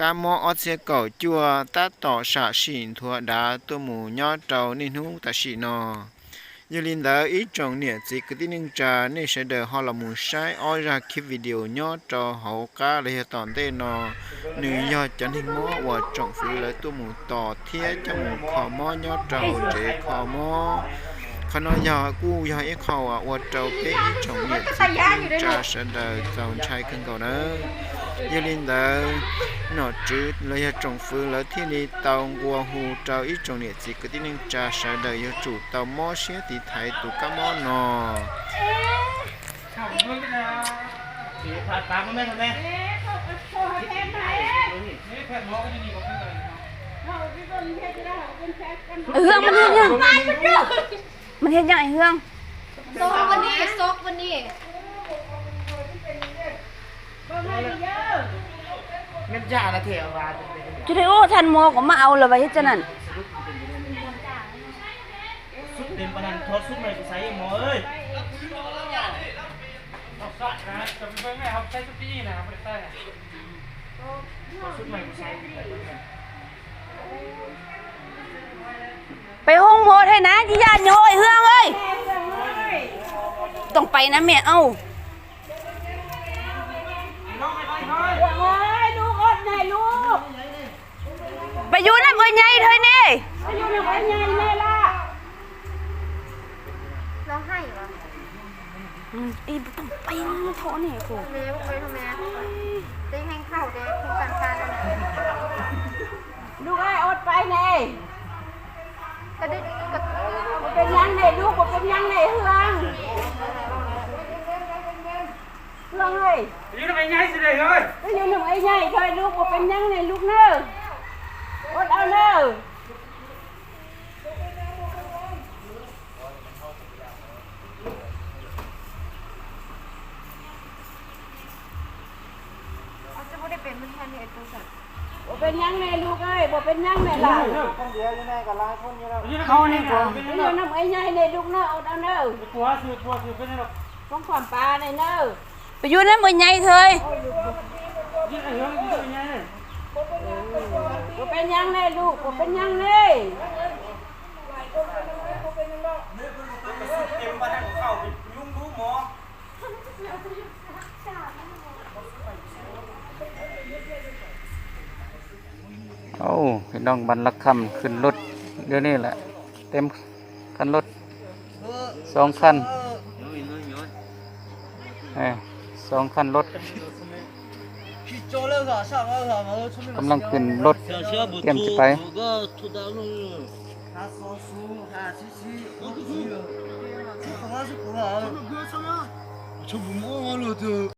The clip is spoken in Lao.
Áp mó ót sia cẩu chua, táp tỏ xạ xỉn thuở đã tua mù nho trầu nên hú tả xị nò. Yog li ntawd, ib tsoom niam txiv kwv tij neej tsa nej sawv daws ho los mus saib ob zaj clip video nyob rau hauv qab los yog tom ntej no, nws yog cov neeg mob uas tsoom fwv lawv tuaj mus tos thiab coj mus kho mob nyob rau hauv tsev kho mob. Qhov no yog kuj yog ib qho uas ua rau peb ib tsoom niam txiv kwv tij neej tsa sawv daws txaus ntshai kawg nkaus nawb. Yog li ntawd, nom tswv los yog tsoom fwv lawv thiaj li tau nqua hu rau ib tsoom niam txiv kwv tij neej tsa sawv daws yuav tsum tau mob siab tiv thaiv tus kab mob no. Ưອງ ມັນເຮັດຫຍັງ? ມັນເຮັດຫຍັງ ໄອ້ເຮືອງ? ຊອກວັນນີ້ ຊອກວັນນີ້ ແມ່ນຢາລະແທ້ວ່າ ຈະໄດ້ ໂອ້ ທ່ານໝໍກໍມາເອົາລະວ່າ ເຮັດຈັ່ງນັ້ນ. ສຸດເຕັມປານນັ້ນ ຖອດສຸດໃໝ່ໄປໃສ່ໝໍເອີຍ. ໄປໂຮງໝໍເທື່ອນະ ຢ້ານຫຍັງ ໂອ້ຍ ເຮືອງເອີຍ. ຕ້ອງໄປນຳແມ່ ເອົ້າ. ເອື້ອງເອີຍ ລູກອົດແນ່ລູກ ໄປຢູ່ນຳເອື້ອຍໃຫຍ່ເທື່ອນີ້ ໄປຢູ່ນຳເອື້ອຍໃຫຍ່ແນ່ລະ. ຮ້ອງໄຫ້ຫວາ? ອືມ ອີ ບໍ່ຕ້ອງໄປນຳເຖົ້ານີ້ໂຄ. ແມ່ບໍ່ໄປນຳແມ່ ໄດ້ແຮງເຂົ້າແດ່ ໂຄງການຊາດນັ້ນນະ. ລູກເອີຍ ອົດໄປແນ່. ກະໄດ້ ກະ ບໍ່ເປັນຫຍັງແນ່ລູກ ບໍ່ເປັນຫຍັງແນ່ເຮືອງ. ເຮືອງເອີຍ ໄປຢູ່ນຳໄອ້ໃຫຍ່ຊິເດີເຮີ້ຍ ໄປຢູ່ນຳໄອ້ໃຫຍ່ເທີ້ຍລູກ ບໍ່ເປັນຫຍັງແນ່ລູກເນີ ອົດເອົາເນີ. ເຂົາຈະບໍ່ໄດ້ເປັນເໝືອນກັນນີ້ ໄອ້ໂຕສັດ. ບໍ່ເປັນຫຍັງແນ່ລູກເອີຍ ບໍ່ເປັນຫຍັງແນ່ຫຼານ. ຄົນດຽວຢູ່ໃນກໍຫຼາຍຄົນຢູ່ແລ້ວ ເຮົານີ້ກໍ ໄປຢູ່ນຳໄອ້ໃຫຍ່ແນ່ລູກເນີ ອົດເອົາເນີ. ໄປຕົວະຊື່ ຕົວະຊື່ ເປັນຫຍັງດອກ ຂອງຂວັນປາແນ່ເນີ. ໄປຢູ່ນຳເອື້ອຍໃຫຍ່ເທີ້ຍ ບໍ່ເປັນຫຍັງແນ່ລູກ ບໍ່ເປັນຫຍັງແນ່. ໂອ້ ພີ່ນ້ອງ ບັນລັກຄຳຂຶ້ນລົດດຽວນີ້ແຫຼະ ເຕັມຄັນລົດ ສອງຄັນ ເອີ ສອງຄັນລົດ ກຳລັງຂຶ້ນລົດ ຕຽມຊິໄປ.